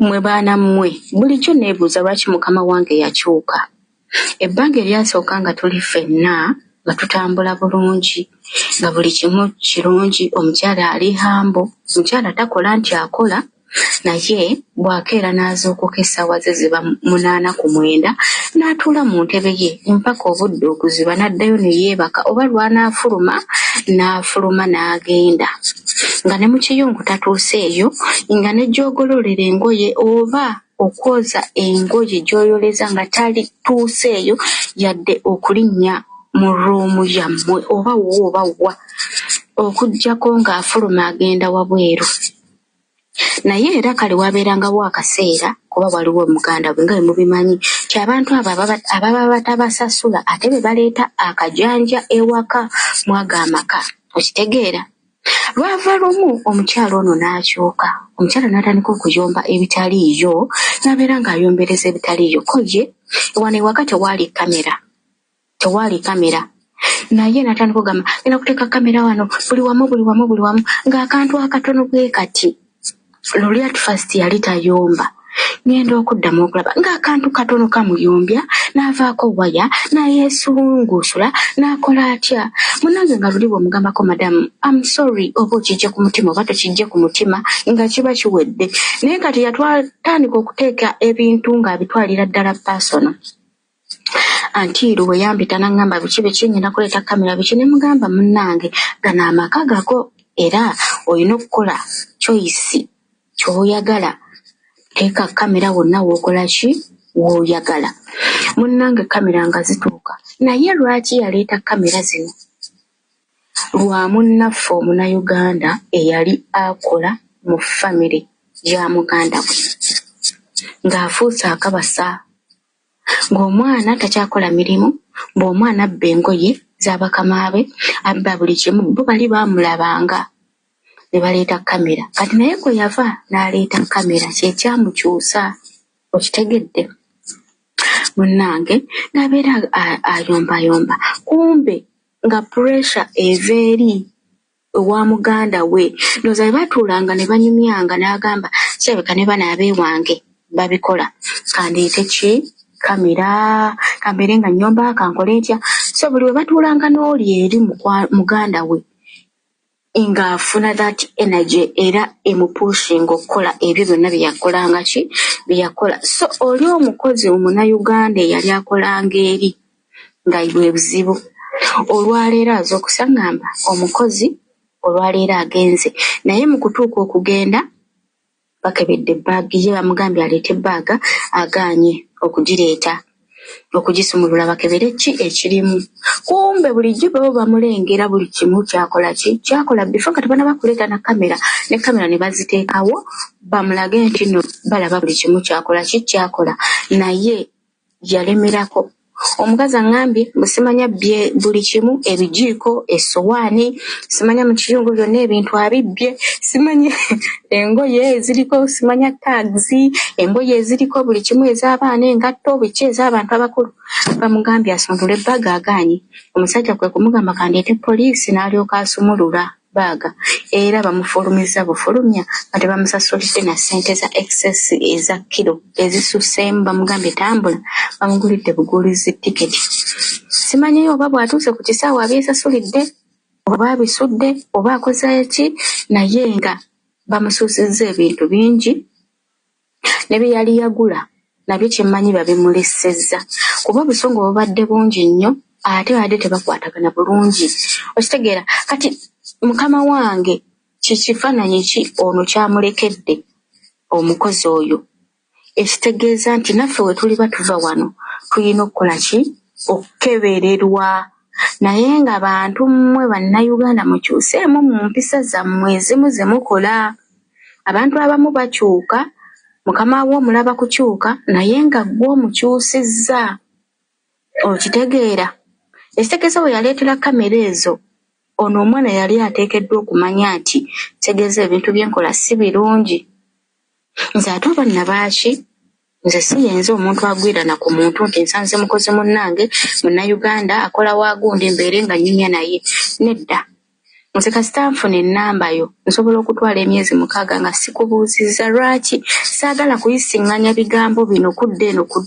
Mmwe baana mmwe bulijjo nneebuuza lwaki mukama wange yakyuka. Ebbanga eryasooka nga tuli ffenna nga tutambula bulungi nga buli kimu kirungi, omukyala ali humble, omukyala takola nti akola naye bw'akeera n'azuukuka essaawa ze ziba 8 ku 9 n'atuula mu ntebe ye mpaka obudde okuziba n'addayo ne yeebaka oba lw'anaafuluma n'afuluma n'agenda. Nga ne mu kiyungu tatuuseeyo, nga ne gy'ogololera engoye oba okwoza engoye gy'oyoleza nga tatuuseeyo yadde okulinnya mu room yammwe oba wa oba wa okuggyako ng'afuluma agenda wabweru. Naye era kale waabeerangawo akaseera kuba waliwo muganda we nga bwe mubimanyi nti abantu abo ababa batabasasula ate be baleeta akajanja ewaka mu ago amaka, okitegeera? Lwava lumu omukyala ono n'akyuka, omukyala n'atandika okuyomba ebitaliiyo n'abeera ng'ayombereza ebitaliiyo ko ye wano ewaka tewaali kkamera, tewaali kkamera naye n'atandika okugamba ngenda kuteeka kkamera wano buli wamu buli wamu buli wamu ng'akantu akatono bwe kati. Luli at first yali tayomba ngenda okuddamu okulaba ng'akantu katono kamuyombya n'avaako waya n'ayeesunguusula n'akola atya. Munnange nga luli bw'omugambako madamu I'm sorry oba okiggye ku mutima oba tokiggye ku mutima nga kiba kiwedde. Naye kati yatandika okuteeka ebintu ng'abitwalira ddala personal. Until bwe yampita n'aŋŋamba biki biki ngenda kuleeta kkamera biki ne mugamba munnange gano amaka gago era olina okukola choice ky'oyagala teeka kkamera wonna w'okola ki w'oyagala. Munnange kkamera nga zituuka naye lwaki yaleeta kkamera zino? Lwa munnaffe Omunnayuganda eyali akola mu famire ya muganda we ng'afuuse akabasa ng'omwana takyakola mirimu, ng'omwana abba engoye za bakama be, abba buli kimu, bo bali baamulabanga ne baleeta kkamera. Kati naye kwe yava n'aleeta kkamera kye kyamukyusa, okitegedde? Munnange n'abeera ayombayomba kumbe nga pressure eva eri ewa muganda we. Ndowooza bwe baatuulanga ne banyumyanga n'agamba kirabika ne bano ab'ewange babikola kandeete ki kkamera kambeere nga nnyomba kankole ntya. So buli we batuulanga n'oli eri muganda we ng'afuna that energy era emupushinga okukola ebyo byonna bye yakolanga ki bye yakola. So oli omukozi Omunnayuganda eyali akolanga eri nga bwe buzibu. Olwaleero azuukusa ŋŋamba omukozi olwaleero agenze naye mu kutuuka okugenda bakebedde ebbaagi ye bamugambye aleete ebbaaga agaanye okugireeta okugisumulula bakebere ki ekirimu. Kumbe bulijjo baba bamulengera buli kimu ky'akola ki ky'akola before nga tebannaba kuleeta na kkamera ne kkamera ne baziteekawo bamulage nti nno balaba buli kimu ky'akola ki ky'akola naye yalemerako. Omukazi aŋŋambye mbu simanya abbye buli kimu ebijiiko, essowaani, simanya mu kiyungu byonna ebintu abibbye, simanyi engoye eziriko simanya tags, engoye eziriko buli kimu ez'abaana, engatto biki ez'abantu abakulu. Bamugambye asumulule ebbaaga agaanye. Omusajja kwe kumugamba kandeete poliisi n'alyoka asumulula bbaaga era bamufulumizza bufulumya nga tebamusasulidde na ssente za excess eza kkiro ezisusseemu bamugambye tambula bamugulidde bugulizi tiketi. Simanyi oba bw'atuuse ku kisaawe abyesasulidde oba abisudde oba akoze ki naye nga bamusuusizza ebintu bingi ne bye yali yagula nabyo kye mmanyi babimulesezza kuba obusungu bubadde bungi nnyo ate babadde tebakwatagana bulungi okitegeera kati mukama wange kikifaananyi ki ono kyamulekedde omukozi oyo ekitegeeza nti naffe we tuliba tuva wano tulina okukola ki okukebererwa naye nga bantu mmwe bannayuganda mukyuseemu mu mpisa zammwe ezimu ze mukola. Abantu abamu bakyuka mukama wo omulaba kukyuka naye nga ggwe omukyusizza okitegeera. Ekitegeeza we yaleetera kkamera ezo ono omwana yali ateekeddwa okumanya nti kitegeeza ebintu bye nkola si birungi. Nze ate oba nnabaaki nze si yenze omuntu agwirana ku muntu nti nsanze mukozi munnange munnayuganda akola wa gundi mbeere nga nnyumya naye nedda. Nze kasita nfuna ennamba yo nsobola okutwala emyezi 6 nga sikubuuzizza lwaki saagala kuyisiŋŋanya bigambo bino kudda eno kudda.